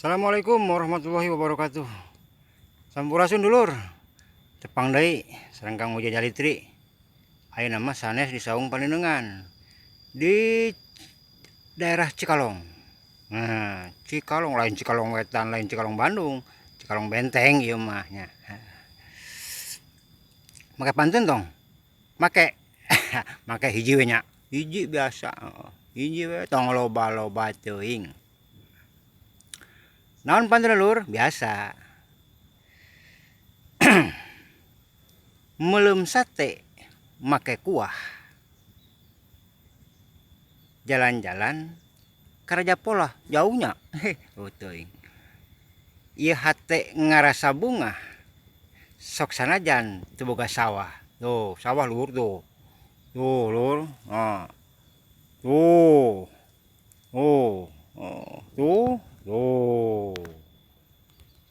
Assalamualaikum warahmatullahi wabarakatuh. Sampurasun, dulur. Tepang deui sareng Kang Uja Jalitri. Ayeuna mah sanes di Saung Panenengan, di daerah Cikalong. Nah, Cikalong lain Cikalong Wetan, lain Cikalong Bandung, Cikalong Benteng ieu mah nya. Make pantun tong? Make. Make hiji we nya. Hiji biasa, hiji we, tong loba-loba teuing. Naon pantun, lur? Biasa. Meuleum sate make kuah. Jalan-jalan ka Raja Polah jauhnya. Oh, teuing. Ieu hate ngarasa bungah sok sanajan teu boga sawah. Tuh, sawah, lur, tuh. Tuh, lur. Nah. Tuh. Oh, oh, tuh, tuh.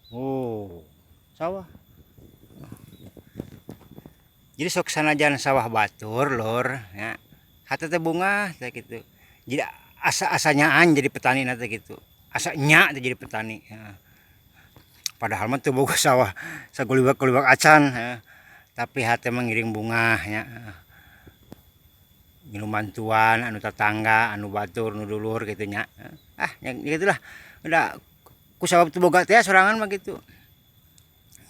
Oh, sawah. Jadi sok sanajan sawah batur, lur, ya. Hate teh bungah teh gitu. Jadi asa-asanyaan jadi petani teh gitu. Asa nya teh jadi petani. Ya. Padahal mah teu boga sawah sagulibak-gulibak acan, ya. Tapi hate mah ngiring bungah nya. Ngilu bantuan anu tetangga, anu batur, nu dulur gitu nya. Ah, ya gitulah. Udah ku sabab teu boga teh sorangan mah gitu.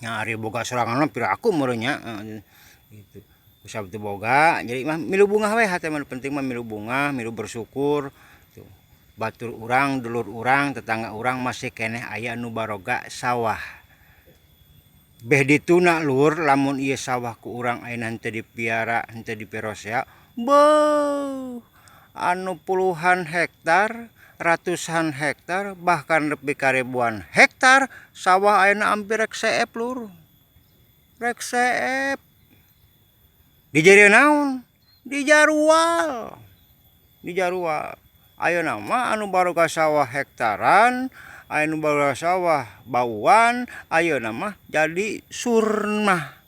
Nya ari boga sorangan mah piraku meureun nya gitu. Ku sabab teu boga jadi mah milu bungah we hate mah, penting mah milu bungah, milu bersyukur tuh. Batur urang, dulur urang, tetangga urang masih keneh aya nu baroga sawah. Beh dituna, lur, lamun ieu sawah ku urang ayeuna henteu dipiara, henteu dipirosea, beuh, anu puluhan hektar, ratusan hektar, bahkan nepi ka ribuan hektar sawah ayeuna hampir rek seep, lur. Rek seep. Dijieun naon? Dijarual. Dijarual. Ayeuna mah anu baroga sawah hektaran, anu baroga sawah bauan, ayeuna mah jadi surnah.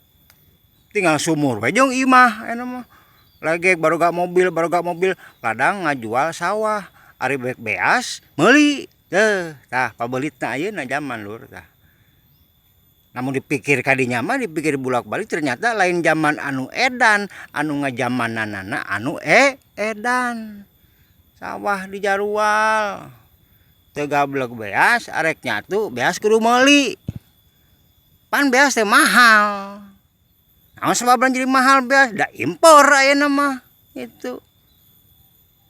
Tinggal sumur we jeung imah ayeuna mah. Lagi baroga mobil, ladang ngajual sawah. Ari bek beas meuli. Teuh, tah pabeulitna ayeuna zaman, lur, tah. Namun dipikir kadinya mah, dipikir bolak-balik, ternyata lain zaman anu edan, anu ngajamananana anu edan. Sawah dijarual. Teu gablek beas, arek nyatu beas kudu meuli. Pan beas teh mahal. Naon sababna jadi mahal beas? Da impor ayeuna mah itu.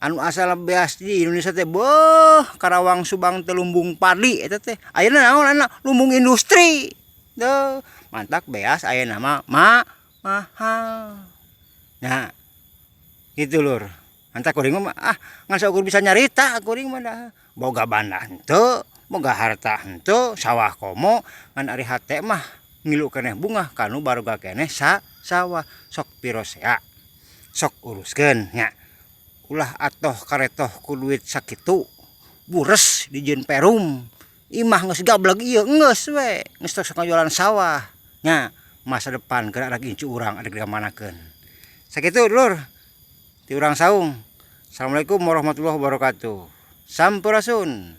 Anu asal beas di Indonesia teh beuh, Karawang, Subang teh lumbung padi eta teh. Ayeuna naon ayeuna? Lumbung industri. Duh, mantak beas ayeuna mah mahal. Nah, itu, lur. Mantak kuring mah ah ngan saukur bisa nyarita kuring mah dah. Boga banda henteu, boga harta henteu, sawah komo, ngan ari hate mah ngilu keneh bungah kanu baroga keneh sawah. Sok pirosea, sok uruskeun nya. Ulah atoh karetoh ku duit sakitu bures dijieun perum. Imah geus gablek ieu geus we, geus tos ngajualan sawah nya. Masa depan keur anak incu urang arek dikamanakeun? Sakitu, dulur, ti urang saung. Assalamualaikum warahmatullahi wabarakatuh. Sampurasun.